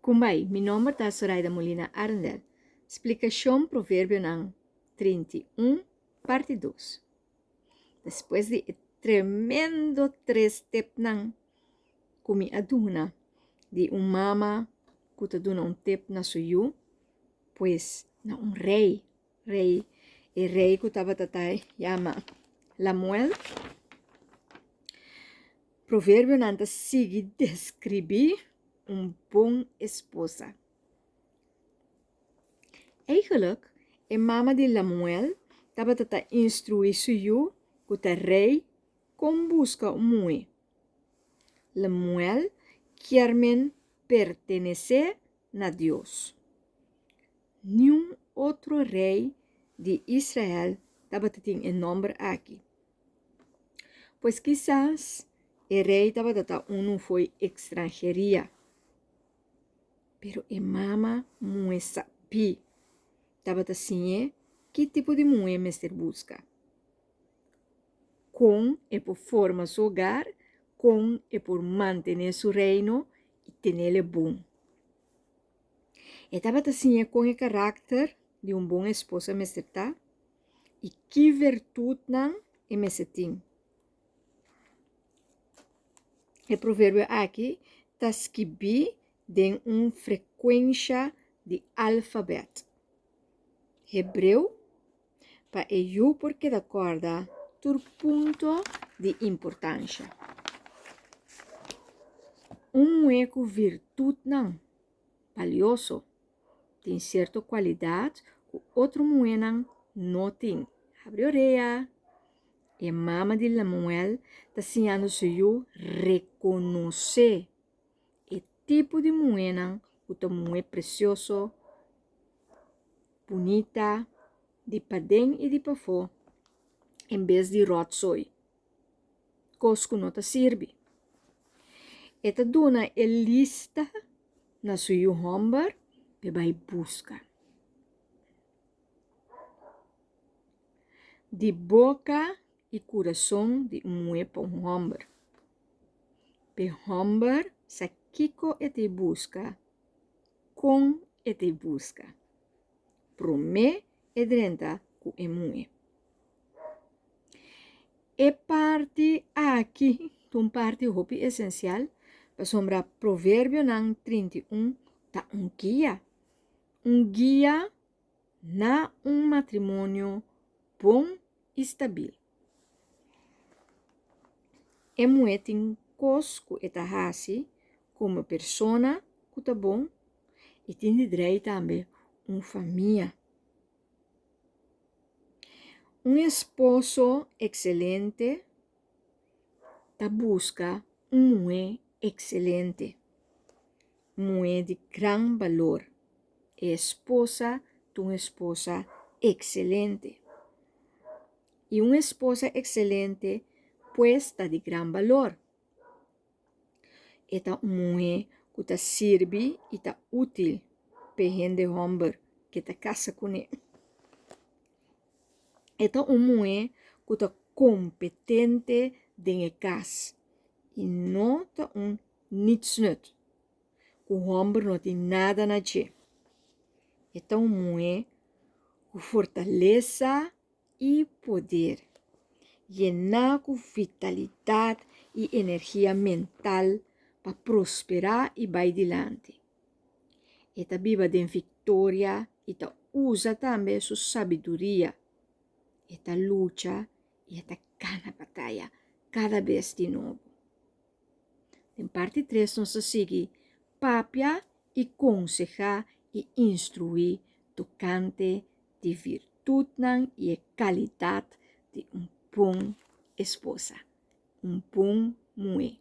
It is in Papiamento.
Kumbai, mi nomber ta Zoraida Molina Arendel. Splikashon Proverbionan 31, parti 2. Despues di e tremendo tres tepnan ku mi a duna di un mama ku ta duna un tep na su yu, pues na un rei, rei, e rei ku tabata ta yama Lamuel. Proverbionan ta sigui deskribí un bon esposa. Eigenlijk, e mama di Lamuel tabata ta instruí su yu ku ta rei kon buska un muhé. Lemuel kier men pertenesé na Dios. Niun otro rei di Israel tabata tin e nòmber aki. Pues kisas e rei tabata ta unu fo'i ekstranheria. Pero e mama muhé sabí tabata siñ'é ki tipo di muhé mester buska. Kon e por forma su hogar, kon e por mantené su reino i tenel e bon. E tabata siña kon e karakter di un bon esposa mester ta i ki virtutnan e mester tin. E proverbio aki ta skibí den un frekuensha di alfabèt hebreo pa e yu por keda kòrda tur punto di importansha. Un muhé ku virtutnan balioso tin sierto kualidat ku otro muhénan no tin. Habri orea! E mama di Lemuel ta siñando su yu rekonosé e tipo di muhénan ku ta muhé presioso, bunita, di paden i di pafó, en bes di ròtsooi, kos ku no ta sirbi. E ta duna e lista na su yu hòmber p'e bai buska. Di boka i kurason di un muhé pa un hòmber. P'e hòmber sa kiko e ta buska, kon e ta buska. Promé e drenta ku e muhé. E parti aki ta un parti hopi esensial pasobra Proverbionan 31 ta un guia, un guia na un matrimonio bon i stabil. E muhé tin kos ku e ta hasi komo persona ku ta bon i tin di drei tambe un famia. Un esposo ekselente ta buska un muhé ekselente, un muhé di gran balor. E esposa ta un esposa ekselente. I un esposa ekselente pues ta di gran balor. E ta un muhé ku ta sirbi i ta útil p'e hende hòmber ke ta kasa kuné. E ta un muhé ku ta kompetente den e kas i no ta un nietsnut, ku hòmber no tin nada na dje. E ta un muhé ku fortalesa i poder, yená ku vitalidat i energia mental pa prosperá i bai dilanti. E ta biba den viktoria i ta usa tambe su sabiduria. E ta lucha i e ta gana bataya kada bes di nobo. Den parti tres nos ta sigui papia i konsehá i instruí tokante di virtutnan i e kalidat di un bon esposa, un bon muhé.